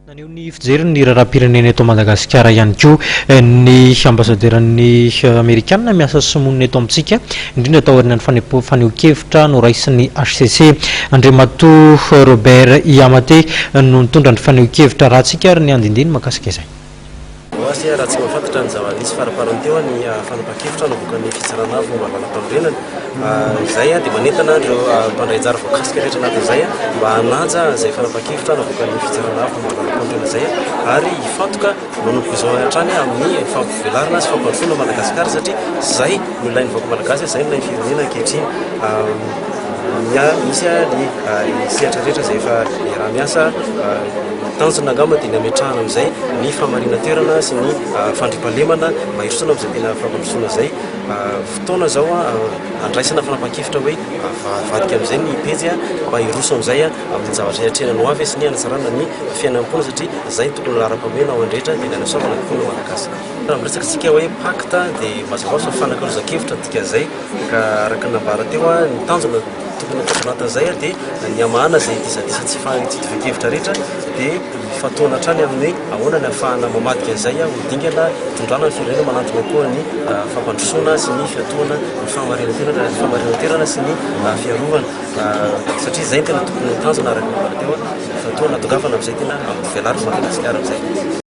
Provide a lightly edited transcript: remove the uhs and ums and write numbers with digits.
Naneho ny fijeriny ny raharaham-pirenena eto Madagasikara ihany koa ny ambasaderan'ny Amerikanina miasa sy monina eto amintsika, indrindra taorian'ny fanehoan-kevitra noraisin'ny HCC. Andriamatoa Robert Yamate no nitondra ny fanehoan-kevitra ratsika ary ny andindiny mahakasika izay. Ho azy, raha tsy mahafantatra ny zava-nisy faraparany teo ny fanapahan-kevitra navoakan'ny Fitsarana Avo momba ny Lalàmpanorenana izay, dia manentana ireo mpandray anjara voakasika rehetra anatin'izay mba hanaja izay fanapahan-kevitra navoakan'ny Fitsarana Avo momba ny Lalàmpanorenana izay ary hifantoka manomboka izao hatrany amin'ny fampivelarana sy fampandrosoana Madagasikara, satria izay no ilain'ny vahoaka malagasy, izay no ilain'ny firenena ankehitriny. Misy ny sehatra rehetra izay efa iaraha-miasa. Tanjona angamba dia ny hametrahana amin'izay ny fahamarinan-toerana sy ny fandriampahalemana mba hirosoana amin'izay tena fampandrosoana izay. Fotoana izao andraisana fanapahan-kevitra hoe avadika amin'izay ny pejy mba hiroso amin'izay amin'ny zavatra hiatrehana ny ho avy sy ny hanatsarana ny fiainan'ny mponina, satria izay no tokony ho laharam-pahamehana ho an'ny rehetra, dia ny hanasoavana ny mponina malagasy. Raha miresaka isika hoe pacte dia mazava ho azy fa fanakalozan-kevitra ny dikan'izay, ka araka ny nambara teo, ny tanjona tokony hatao anatin'izay dia ny hamahana izay disadisa tsy fitovian-kevitra rehetra, dia hifantohana hatrany amin'ny hoe ahoana ny ahafahana mamadika an'izay ho dingana hitondrana ny firenena manantona koa ny fampandrosoana sy ny fiantohana ny fahamarinana sy ny fiarovana, satria izay no tena tokony ho tanjona araka ny nambara teo, hifantohana hatongavana amin'izay tena hampivelarana Madagasikara amin'izay.